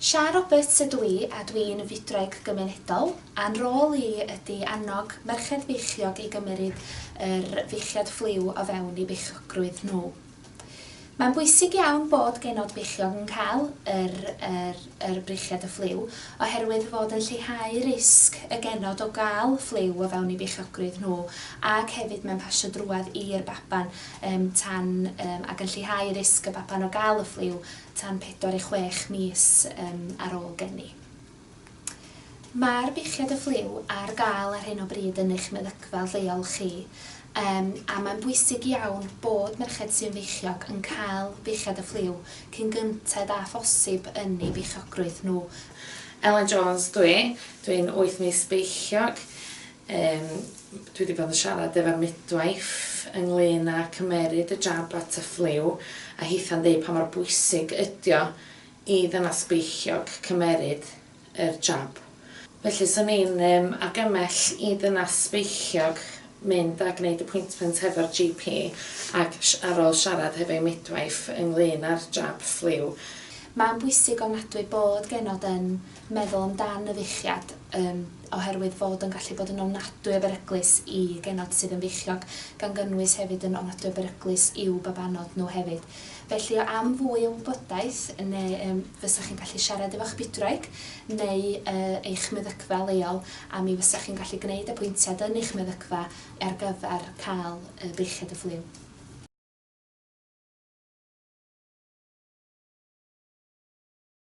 Siân Roberts ydw i a dwi'n fydwraig gymunedol a'n rôl i ydy annog merched beichiog i gymeryd yr feichiad ffliw o fewn eu beichiogrwydd nhw. Mae'n bwysig iawn bod genod beichiog yn cael yr yr yr breichiad y ffliw oherwydd fod yn lleihau risg y genod o gael ffliw o fewn eu beichiogrwydd nhw ac hefyd mae'n pasio drwadd i'r baban yym tan yym ac yn lleihau risg y baban o gael y ffliw tan 4 i 6 mis yym ar ôl geni. Mae'r beichiad y ffliw ar gael ar hyn o bryd yn eich meddygfa lleol chi, yym a mae'n bwysig iawn bod merched sy'n feichiog yn cael beichiad y ffliw cyn gynted â phosib yn eu beichiogrwydd nhw. Elen Jones dw i, dwi'n wyth mis beichiog. Yym dwi 'di bod yn siarad efo'r midwife ynglyn â cymeryd y jab at y ffliw a hitha'n deud pa mor bwysig ydi o i ddynas beichiog cymeryd yr jab. Felly swn i'n yym argymell i ddynas beichiog mynd a gneud appointment hefo'r GP ac ar ôl siarad hefo'i midwife ynglyn â'r jab ffliw. Mae'n bwysig ofnadwy bod genod yn meddwl amdan y feichiad yym oherwydd fod o'n gallu bod yn ofnadwy o beryglus i genod sydd yn feichiog, gan gynnwys hefyd yn ofnadwy o beryglus i'w babanod nhw hefyd. Felly am fwy o wybodaeth neu yym fysa chi'n gallu siarad efo'ch bydwraig neu yy eich meddygfa leol a mi fysa chi'n gallu gneud apwyntiad yn eich meddygfa ar gyfer cael y beichiad y ffliw.